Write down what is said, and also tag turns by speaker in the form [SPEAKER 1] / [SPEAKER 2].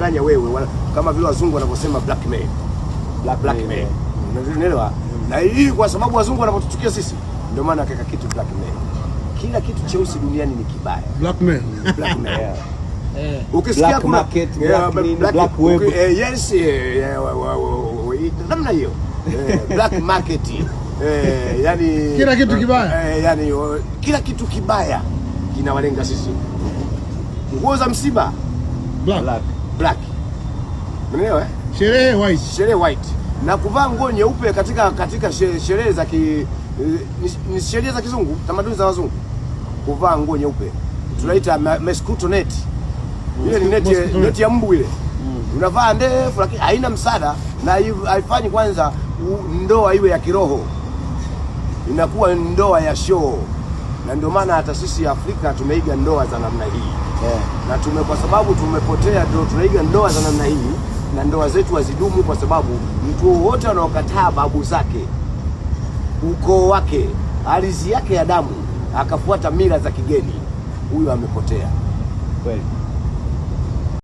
[SPEAKER 1] Kudanganya wewe kama vile wazungu wanavyosema blackmail. Blackmail. Unaelewa? Na hii kwa sababu wazungu wanavyotuchukia sisi, ndio maana akaweka kitu blackmail. Kila kitu cheusi duniani ni kibaya.
[SPEAKER 2] Blackmail.
[SPEAKER 1] Blackmail. Ukisikia
[SPEAKER 3] Black
[SPEAKER 1] kuna
[SPEAKER 3] market, black nini, black web.
[SPEAKER 1] Yes, namna hiyo. Black market. Yani
[SPEAKER 2] Kila kitu kibaya.
[SPEAKER 1] Yani kila kitu kibaya kinawalenga sisi. Nguo za msiba
[SPEAKER 2] Black.
[SPEAKER 3] Black.
[SPEAKER 1] Black. Unaelewa, eh?
[SPEAKER 2] Sherehe white.
[SPEAKER 1] Sherehe white na kuvaa nguo nyeupe katika sherehe za ki ni sherehe za kizungu, tamaduni za wazungu. Kuvaa nguo nyeupe tunaita mosquito net. Ile ni neti,
[SPEAKER 2] Mosquito net.
[SPEAKER 1] neti ya mbu ile. Unavaa ndefu lakini haina msaada na haifanyi kwanza ndoa iwe ya kiroho, inakuwa ndoa ya show, na ndio maana hata sisi Afrika tumeiga ndoa za namna hii na kwa sababu tumepotea, ndio tunaiga ndoa za namna hii, na ndoa zetu hazidumu kwa sababu mtu wowote anaokataa babu zake, ukoo wake, ardhi yake ya damu, akafuata mila za kigeni, huyo amepotea.
[SPEAKER 3] Kweli.